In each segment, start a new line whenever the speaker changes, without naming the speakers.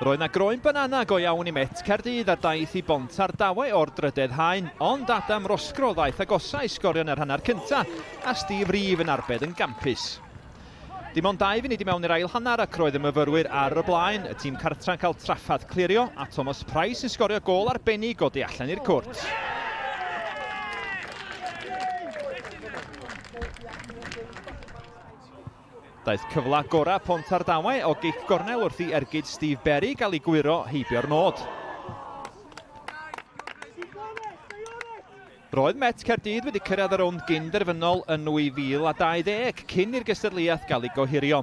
Roedd 'na groen banana go iawn i Met Caerdydd ar daith i Bontardawe o'r drydedd haen, ond Adam Roscrow ddaeth agosa i sgorio yn yr hanner cynta, a Steve Reeve yn arbed yn gampus. Dim ond dau funud i mewn i'r ail hanner ac roedd y myfyrwyr ar y blaen, y tîm cartra'n cael trafferth clirio, a Thomas Price yn sgorio gôl arbennig o du allan i'r cwrt. Daeth cyfle gorau Pontardawe o gic gornel wrth i ergyd Steve Berry gael ei gwyro heibio'r nod. Roedd Met Caerdydd wedi cyrraedd y rownd gyn-derfynol yn 2020 cyn i'r gystadleuaeth gael ei gohirio.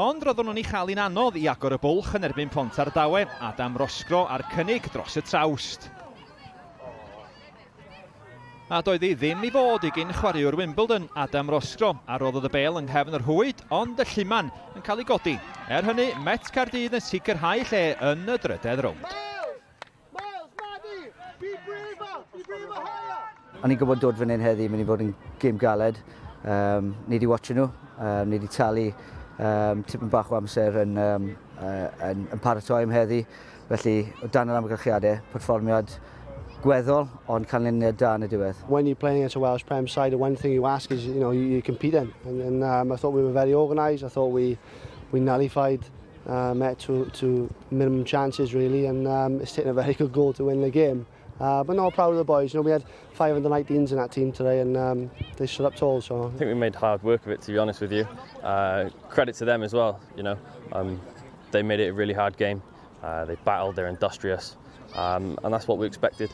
Ond roeddwn nhw'n ei chael hi'n anodd i agor y bwlch yn erbyn Pontardawe, Adam Roscrow a'r cynnig dros y trawst. A doedd hi ddim i fod i gyn chwaraewr Wimbledon, Adam Roscrow, a roddodd y bêl yng nghefn y rhwyd, ond y lluman yn cael ei godi. Er hynny, Met Caerdydd yn sicrhau lle yn y drydedd rownd.
O'n i'n gwybod dod fan hyn heddi mynd i fod yn gêm galed. Um, ni wedi watcho nhw, um, ni wedi talu um, tipyn bach o amser yn, um, uh, yn, yn paratoi am heddi. Felly, o dan yr amgylchiadau, perfformiad gweddol, ond canlyniad da yn y diwedd.
When you're playing against a Welsh Prem side, the one thing you ask is, you know, you, you compete in. And, and um, I thought we were very organised. I thought we, we nullified uh, met to, to minimum chances, really, and um, it's taken a very good goal to win the game. Uh, but no, proud of the boys. You know, we had five under 19s in that team today, and um, they stood up tall. So
I think we made hard work of it, to be honest with you. Uh, credit to them as well. You know, um, they made it a really hard game. Uh, they battled, they're industrious, um, and that's what we expected.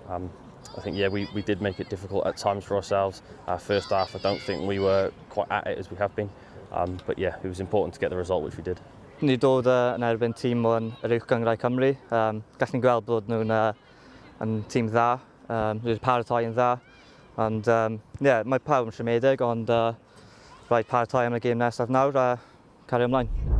Um, I think, yeah, we, we did make it difficult at times for ourselves. Our first half, I don't think we were quite at it as we have been. Um, but yeah, it was important to get the result, which we did.
Ni dod uh, yn erbyn tîm o'n yr Uwch Gynghrair Cymru. Um, gallwn ni gweld bod nhw'n uh, yn tîm dda, um, wedi paratoi yn dda. Ond um, yeah, mae pawb yn siomedig, ond uh, rhaid paratoi am y gêm nesaf nawr a cario ymlaen.